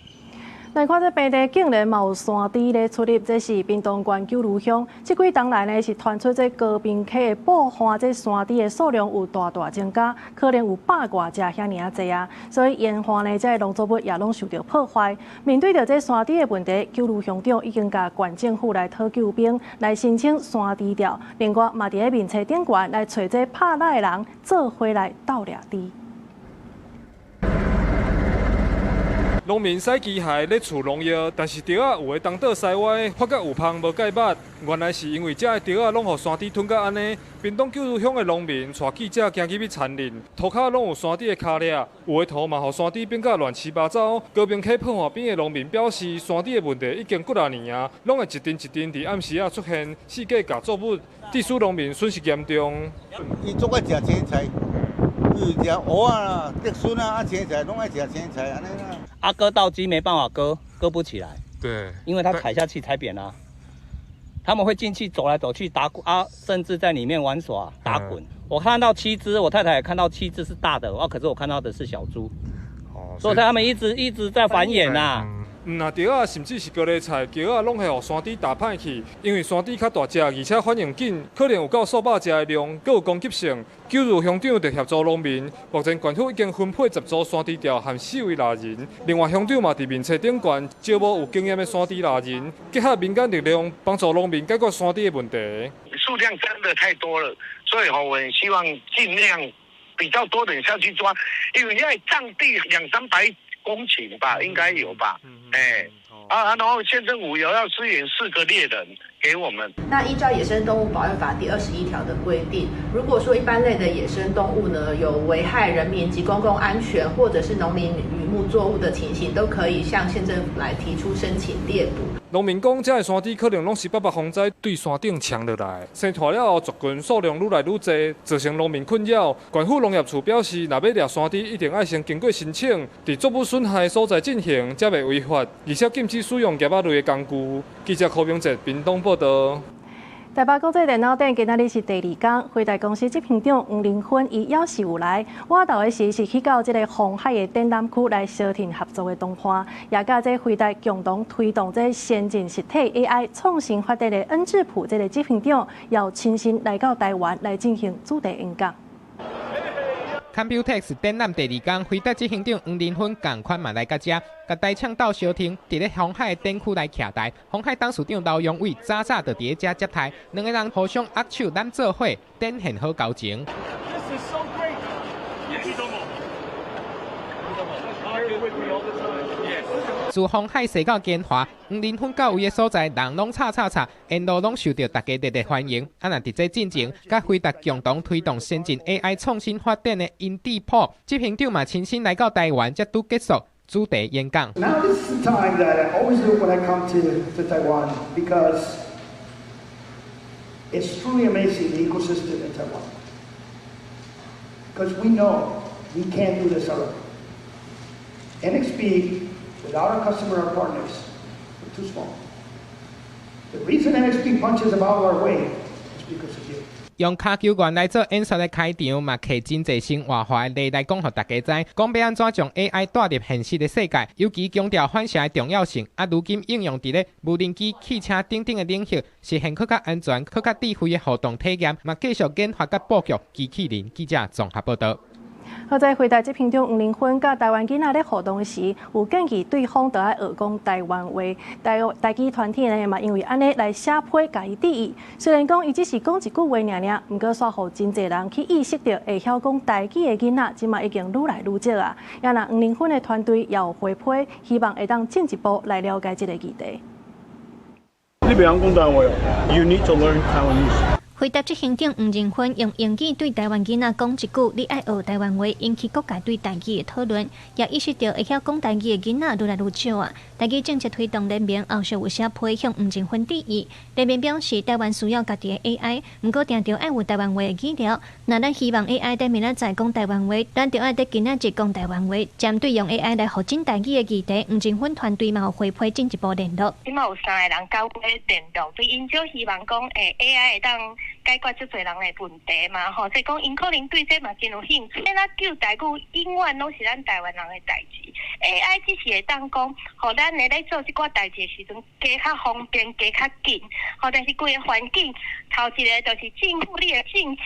來看這平地竟然嘛有山豬咧出入，這是屏東縣九如鄉。這幾冬來呢是傳出這高屏溪的布旱這山豬的數量有大大增加，可能有100外隻遐爾仔濟啊。所以沿岸呢這个農作物也攏受著破壞。面對著這山豬的問題，九如鄉長已經共縣政府來討救兵，來申請山豬釣。另外嘛佇咧面冊頂懸來揣這拍獵的人做伙來鬥掠豬。農民駛機械咧除農藥，但是稻仔有的東倒西歪，發覺有芳無蓋肉。原來是因為這个稻仔攏予山豬吞甲按呢。屏東九如鄉的農民帶記者行入去田裡，塗跤攏有山豬的跤跡，有的塗嘛予山豬變甲亂七八糟。高屏溪破岸邊的農民表示，山豬的問題已經幾若年啊，攏會一陣一陣佇暗時仔出現，四界共作物，致使農民損失嚴重。伊足愛食青菜，伊食蚵仔啦、竹筍啊、啊青菜，攏愛食青菜按呢啦。啊，割稻機沒辦法割，割不起來。對，因為它踩下去踩扁了。他們會進去走來走去打滾啊，甚至在裡面玩耍打滾。我看到7隻，我太太也看到7隻是大的，啊，可是我看到的是小豬。哦，所以他們一直一直在繁衍吶。毋但竹仔，甚至是高麗菜、蕎仔，攏會予山豬踏歹去。因為山豬較大隻，而且反應緊，可能有夠數百隻的量，閣有攻擊性。九如鄉長就協助農民，目前縣府已經分配10組山豬釣和4位獵人。另外，鄉長嘛佇面冊頂懸招募有經驗的山豬獵人，結合民間力量幫助農民解決山豬的問題。數量真的太多了，所以我們希望盡量比較多人下去抓，因為要佔地兩三百公頃吧，應該有吧？然後縣政府有要支援4個獵人給我們。那依照《野生動物保育法》第21條的規定，如果說一般類的野生動物呢，有危害人民及公共安全，或者是農林漁牧作物的情形，都可以向縣政府來提出申請獵捕。農民講，這个山豬可能攏是八八風災對山頂衝落來，生大了後族群數量愈來愈濟，造成農民困擾。縣府農業處表示，若欲獵山豬，一定愛先經過申請，佇作物損害所在進行，才袂違法，而且禁止使用夾仔類的工具。記者柯明哲屏東報道。台北國際電腦展今仔日是第二天，輝達公司執行長黃仁勳伊猶是有來，活動的時是去到這个鴻海的展覽區來相挺合作的談判，也佮這輝達共同推動這先進實體 AI 創新發展的恩智浦這个執行長，要親身來到台灣來進行主題演講。 Computex 展覽第二天，輝達執行長黃仁勳仝款嘛來到遮，共台廠鬥相挺，佇咧鴻海展區來徛台。鴻海董事長劉揚偉早早就佇咧遮接待，兩个人互相握手攬做伙，展現好交情。 This is so great. Yes. With me all the time. Yes. 自鴻海踅到金華，黃仁勳到位的所在，人攏吵吵吵，沿路攏受著大家熱烈歡迎。啊，若佇這進前，佮輝達共同推動先進 AI 創新發展的恩智浦執行長嘛親身來到台灣，才拄結束主題演講。 Now this is the time that I always do when I come to Taiwan because it's truly amazing, the ecosystem in Taiwan. Because we know we can't do this alone. NXP, without our customer or partners, we're too small. The reason NXP punches above our weight is because of you. 用跤球員來做演說的開場，嘛摕真濟生活化的例來講，予大家知，講欲按怎將 AI 帶入現實的世界，尤其強調反射的重要性。啊，如今應用佇咧無人機、汽車等等的領域，實現閣較安全、閣較智慧的互動體驗，嘛繼續研發佮布局機器人。記者綜合報導。好在輝達執行長黃仁勳佮台灣囡仔咧互動時，有建議對方著愛學講台灣話。台台語團體呢嘛，因為按呢來寫批共伊致意。雖然講伊只是講一句話爾爾，毋過煞予真濟人去意識著會曉講台語的囡仔，這馬已經愈來愈少啊。也若黃仁勳的團隊也有回批，希望會當進一步來了解這个議題。你袂曉講台灣話哦？You need to learn Taiwanese. 輝達執行長黃仁勳用英語對台灣囡仔講一句：“你愛學台灣話”，引起各界對台語的討論，也意識著會曉講台語的囡仔愈來愈少啊。台語政策推動聯盟後續有寫批向黃仁勳致意。聯盟表示，台灣需要家己的 AI，毋過定著愛有台灣話的語料。若咱希望 AI 佇明仔載講台灣話，咱著愛佇今仔日講台灣話。針對用 AI 來復振台語的議題，黃仁勳團隊嘛有回批進一步聯絡。這馬有三个人佮阮聯絡，對𪜶就希望講，AI 會當解決足濟人的問題嘛，吼，所以講𪜶可能對這嘛真有興趣。咱救台語永遠攏是咱台灣人的代誌，AI 只是會當講，予咱咧做這寡代誌的時陣，加較方便，加較緊，吼，但是規个環境，頭一个就是政府你的政策，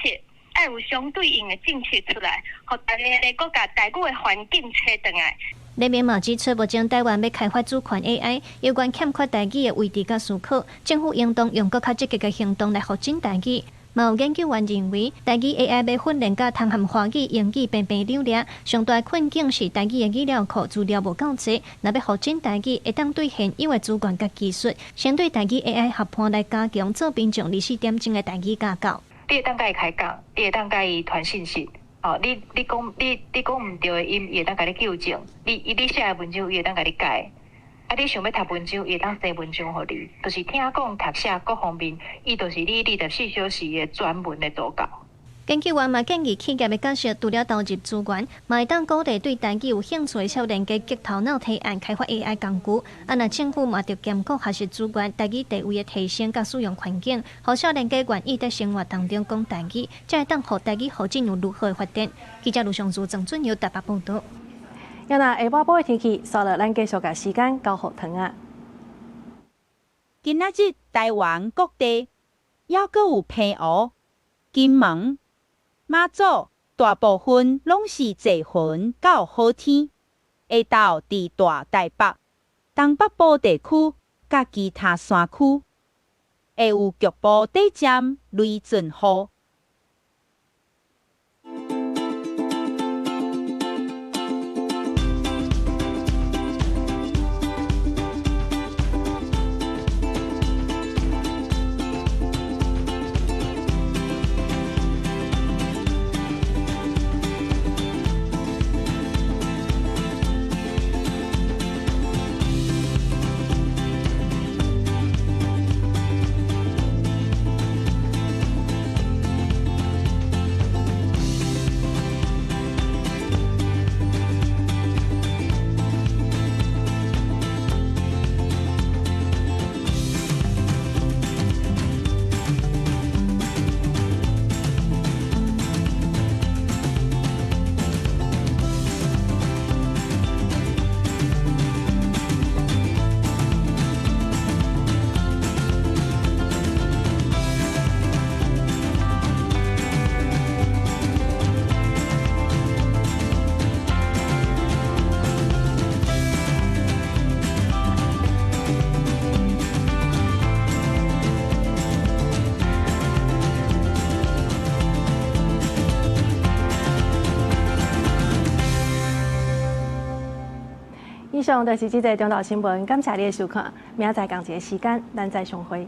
愛有相對應的政策出來，予大家咧閣共台語的環境揣轉來。聯盟嘛指出，目前台灣欲開發主權 AI，猶原欠缺台語的位置佮思考，政府應當用閣較積極的行動來復振台語。嘛有研究員認為，台語 AI 欲訓練佮通含華語、英語平平兩掠，上大困境是台語的語料庫資料無夠濟。若欲復振台語，會當對現有的資源佮技術，先對台語 AI 合盤來加強，做民眾24點鐘的台語家教。你會當共伊開講，你會當共伊傳信息。哦，你講毋對的音，伊會當共你糾正。你寫的文章，伊會當共你改。啊，你想欲讀文章，伊會當生文章予你。就是聽講、讀寫各方面，伊就是你24小時的專門的助教。研究員嘛建議企業的角色，除了投入資源，嘛會當鼓勵對台語有興趣的少年家激頭腦提案開發 AI 工具。啊，若政府嘛著兼顧學習資源、台語地位的提升佮使用環境，予少年家願意佇生活當中講台語，才會當予台語復振有愈好的發展。記者盧尚如、鄭俊友台北報導。啊若下晡晡的天氣，煞落咱繼續共時間交予唐仔。今仔日台灣各地猶閣有澎湖、金門、馬祖，大部分攏是濟雲到好天。下晝佇大台北、東北部地區佮其他山區，會有局部短暫雷陣雨。以上就是這節中晝新聞，感謝你的收看，明仔載仝一个時間，咱再相會。